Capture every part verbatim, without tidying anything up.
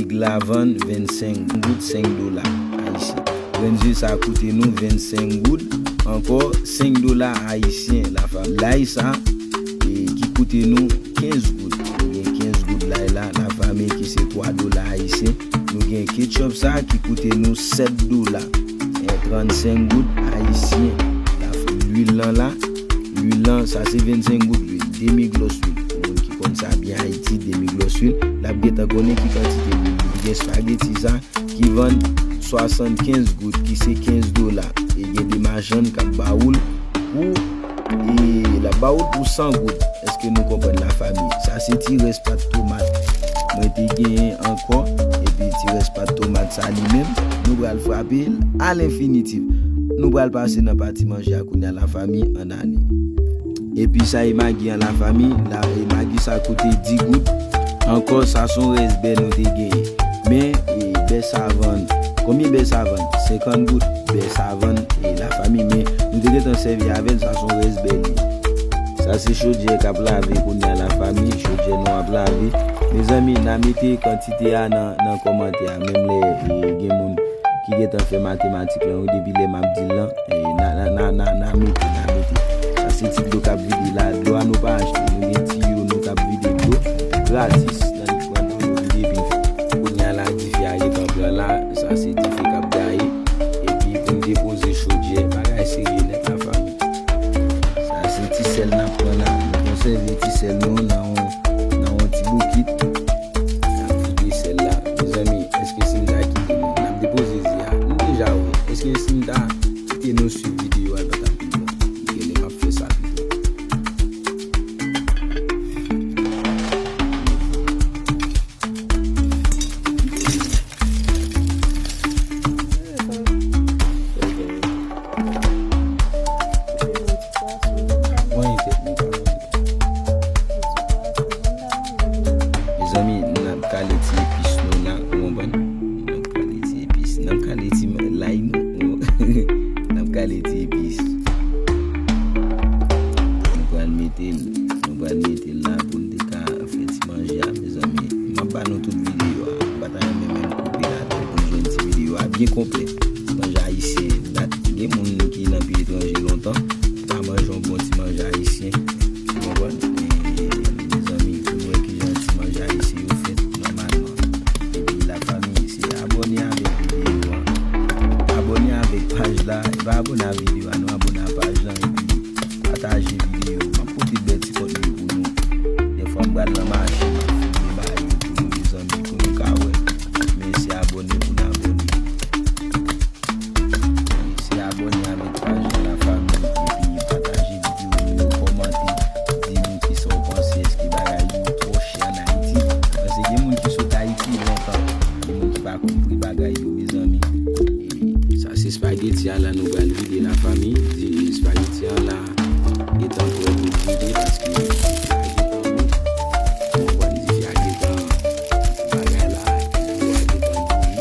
Nèg la vann vennsenk goud, senk dola ayisyen. Grenn zye sa koute nou vennsenk goud, ankò senk dola ayisyen, lafami. Lay sa, e, ki koute nou kenz goud. Nou gen kenz goud lay la, lafami, ki se twa dola ayisyen. Nou gen ketchup sa ki koute nou sèt dola, e, trannsenk goud ayisyen. Laf-, lwil lan la, lwil lan, sa se vennsenk goud lwil, demi glòs lwil. Pou moun ki konn sa byen Ayiti, demi glòs lwil, l ap gentan konnen ki kantite lwil. Li gen espageti sa ki vann swasannkenz goud, ki se kenz dola. E gen de machann k ap ba ou l pou, e, l ap ba ou l pou san goud. Èske nou konprann, lafami? Sa se ti rès pat tomat mwen te genyen ankò, epi ti rès pat tomat sa li menm, nou pral frape l alenfinitif. Nou pral pase nan pati manje a kounye a, lafami, ann ale. Epi sa e magi an, lafami, la, e magi sa koute dis goud. Ankò, sa se yon rès bè nou te genyen. Men, e, bè sa vann. Konbyen bè sa vann? Senkant goud. Bè sa vann, e, lafami, men nou te gentan sèvi avè l, sa se yon rès bè li. Sa se chodyè k ap lave kounye a, lafami, chodyè nou ap lave. Mezanmi, n a mete kantite a nan, nan kòmantè a, menm lè, e, gen moun ki gentan fè matematik lan, wi, depi lè m ap di l lan, e, n a, n a, n a, n a, n a mete, n a mete. Sa se ti dlo k ap vide la, dlo a nou pa achte, nou gen tiyo nou k ap vide dlo gratis, nan li pran nan nou vide epi kounye a la, dife a gentan pran la, sa se dife k ap gaye, epi pou n depoze chodyè, bagay serye nèt, lafami. Sa se ti sèl n ap pran la, nou konsève ti sèl nou nan yon, nan yon ti bokit. N ap vide sèl la. Mezanmi, èske si m ta kite nou, n ap depoze zye a. Nou deja wè. Èske si m ta kite nou swiv videyo a, l pa t ap pi bon? Genlè m ap fè sa pito. Mwen tèt mwen pa mwen. Mezanmi, n ap kale ti epis nou la, ou konprann? N ap kale ti epis. N ap kale ti lay nou. N ap kale ti epis. Nou pral mete l, nou pral mete l la pou n te ka fè ti manje a, mezanmi. M ap ba nou tout videyo a. M pa ta renmen menm koupe ladan pou n jwenn ti videyo a byen konplè. Ti manje ayisyen dat. Gen moun ki nan peyi etranje lontan, pa manje yon bon ti manje ayisyen. Ou konprann? E, mezanmi, pou nou wè kijan ti manje ayisyen yo fèt nòmalman. Epi lafami, se abòne avèk videyo a. Abòne avèk paj la. E pa abòne a videyo a, non, abòne a paj la. Epi pataje videyo. M ap pote bèl ti kontni pou nou. Dèfwa m pral nan mache, m ap filme bagay yo pou nou, mezanmi, pou nou ka wè. Men se abòne pou n abòne. Se abòne avèk paj la, lafami, epi pataje videyo nou yo, kòmante, di nou kisa w panse, èske bagay yo twò chè ann Ayiti? Paske gen moun ki sot Ayiti lontan, gen moun ki pa konpri bagay yo, mezanmi. E sa se espageti a la nou pral vide, lafami, di espageti a la. Gentan prè pou vide paske dife a gentan bon. Ou konprann, dife a gentan bagay la, dlo a gentan bouyi.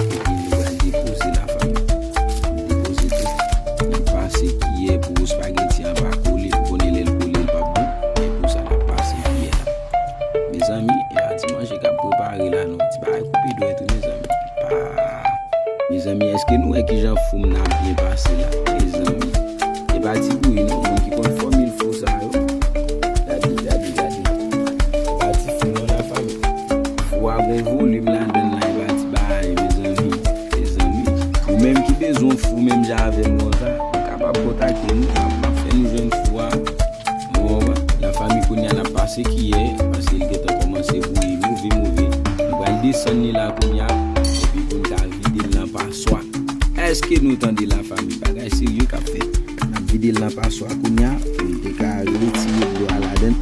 Epi nou pral depoze, lafami. Depoze tou. N ap pase kiyè pou espageti an pa kole. Ou konnen lè l kole, l p ap bon. Men pou sa, n ap pase kiyè la. Mezanmi, e pa ti manje k ap prepare la, non. Ti bagay koupe dwèt, wi, mezanmi. Pa Mezanmi, èske nou wè kijan fou m nan ap byen pase la, mezanmi? E pa ti bouyi non, moun ki konn fòmil fou sa yo. Gade, gade, gade. E pa ti fou non, lafami. Fou a gon volim ladann la, e pa ti bagay, mezanmi. Mezanmi, ou menm ki bezwen fou menm jan avè m konsa, ou kapab kontakte nou, m ap, m ap fè nou jwenn fou a. Ou konprann? Lafami, kounye a n ap pase kiyè, paske l gentan kòmanse bouyi move, move. Nou pral desann li la kounye a, epi pou n ka vide l nan paswa. Èske nou tande, lafami? Bagay serye k ap fèt. N ap vide l nan paswa kounye a, pou n te ka retire dlo a ladann,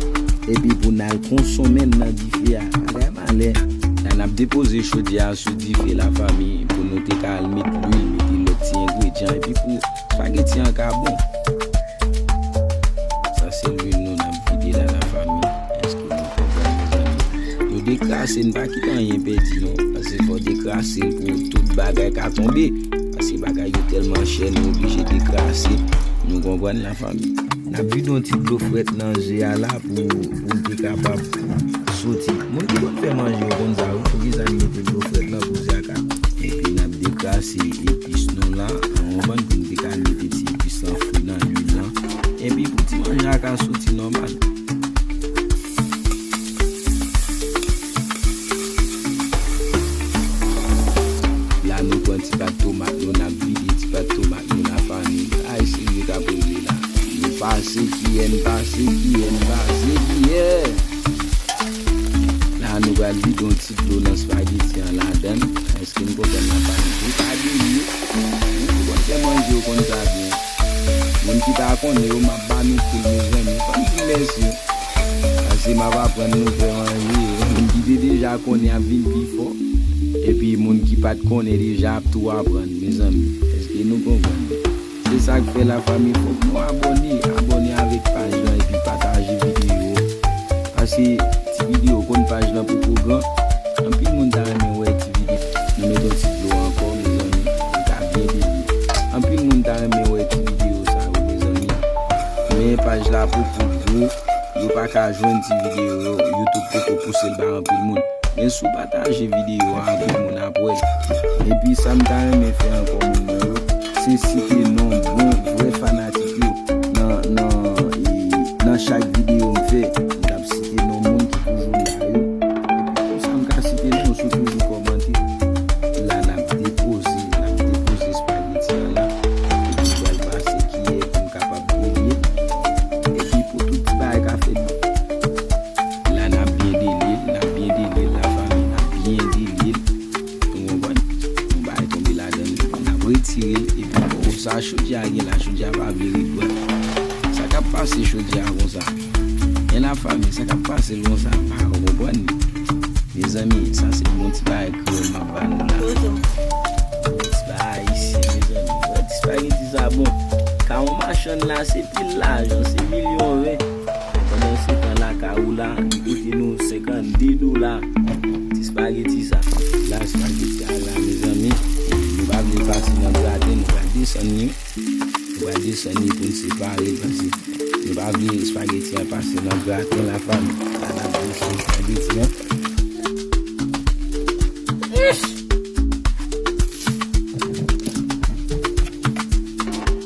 epi pou n al konsonmen l nan dife a. Bagay malè. La n ap depoze chodyè a sou dife, lafami, pou nou te ka al met lwil, mete lòt ti engredyan, epi pou espageti an ka bon. Sa se lwil nou n ap vide la, lafami. Èske nou konprann, mezanmi? Nou dekrase, n pa kite anyen pèdi, non. Paske fò dekrase l pou tout bagay ka tonbe. Paske bagay yo tèlman chè, nou oblije dekrase. Nou konprann, lafami? N ap vide yon ti dlo frèt nan ze a la pou, pou l te kapab soti. Moun ki konn fè manje, yo konn sa, wi. Poukisa n mete dlo Se epis nou la, nou konprann, pou n te ka mete ti epis lan fri nan lwil lan. Epi pou ti manje a ka soti nòmal. La nou pran ti pat tomat nou, n ap vide ti pat tomat nou la, fanmi. Ay, se yo k ap regle la. Nou pase kiyè, n pase kiyè, n pase kiyè. La nou pral vide yon ti dlo nan espageti an ladan l. Èske n konprann la, fanmi? Ou pa delye. Ou konn fè manje, ou konn sa byen. Moun ki pa konnen yo, m ap ba nou poul, mezanmi. Fanmi, mèsi. Pase m ap aprann nou fè manje. Moun ki te deja konnen ap vin pi fò. Epi moun ki pa t konnen deja ap tou aprann, mezanmi. Èske nou konprann? Se sa k fè, la fanmi, fòk nou abòne, abòne avèk paj lan epi pataje videyo. Pase ti videyo konn paj lan poko gran. Anpil moun ta renmen wè ti videyo. Nou met yon ti dlo ankò, mezanmi. Li ka byen delye. Anpil moun ta renmen wè ti videyo sa yo, mezanmi. Men paj la poko gwo. Yo pa ka jwenn ti videyo yo. YouTube poko pouse l ba anpil moun. Men si w pataje videyo a, anpil moun ap wè l. Epi sa m ta renmen fè ankò, moun mwen yo, se site non bon vrè fanatik yo nan, nan, e, nan chak videyo m fè. M t ap site non moun ki toujou la yo. Epi konsa m ka site non sou toujou kòmante. La n ap depoze, n ap depoze espageti an la. Epi m pral pase kiyè pou m kapab delye. Epi pou tout ti bagay ka fèt byen. La n ap byen delye l, n ap byen delye l, la fanmi, n ap byen delye l. Ou konprann? Yon bagay tonbe ladan l, n ap retire l, epi bon, sa chodyè a gen la, chodyè a pa vle ret dwat. Sa k ap pase chodyè a konsa? Men la fanmi, sa k ap pase l konsa? Ah, ou konprann? Mezanmi, sa se bon ti bagay kreyòl m ap ba nou la. Bon ti bagay ayisyen, mezanmi. Wè ti espageti sa bon. Ka yon machann la, se pil lajan, se milyon ven. Pandan se tan lakay ou la, li koute nou senkannde dola. Ti espageti sa. La espageti a la, mezanmi. Nou pa vle pase nan graten, nou pral desann li. Nou pral desann li pou n separe l, pase nou pa vle espageti an pase nan graten, la fanmi. La n ap desann espageti an.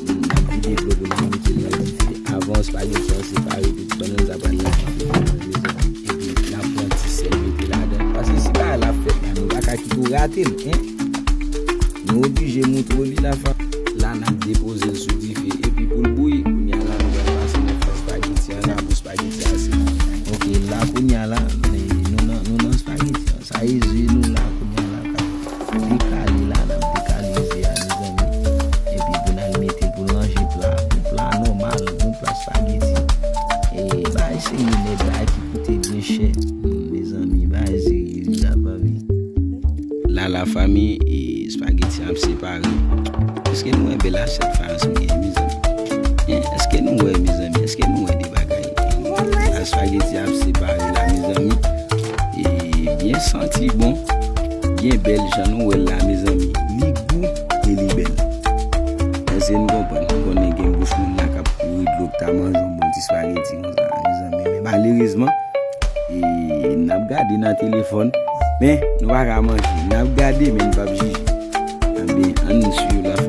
N ap vide dlo pou n mete l nan dife. Avan espageti an separe, tout pandan n ta pral nan dife, mezanmi. Epi n ap pran ti sèl mete ladan. Pase si bagay la fèt la, nou pa ka kite w rate l, en. Nou oblije moutre w li la fanmi. La n ap depoze l sou dife. Epi pou l bouyi, kounye a la nou pral pase nan fè espageti an la pou espageti a se. Ok, la kounye a la, nou nan, nou nan espageti an. Sa e zye nou la kounye a la k ap dekale la, n ap dekale zye a, mezanmi. Epi pou n al mete l pou n ranje pla, yon pla nòmal, yon pla espageti. E bagay serye nèt, bagay ki koute byen chè. Hmm, mezanmi, bagay serye wi, la fanmi. La, la fanmi, e espageti an ap separe. Èske nou wè bèl asyèt fayans m genyen, mezanmi? Hein, èske nou wè, mezanmi? Èske nou wè de bagay? La espageti ap separe la, mezanmi. E byen santi bon, byen bèl jan nou wè l la, mezanmi. Li gou e li bèl. Èske n konprann? M konnen gen bouch moun la k ap kouri dlo k ta manje yon bon ti espageti konsa, mezanmi. Men malerezman, e n ap gade nan telefòn, men nou pa ka manje. N ap gade, men n p ap jije. Anben, ann swiv la.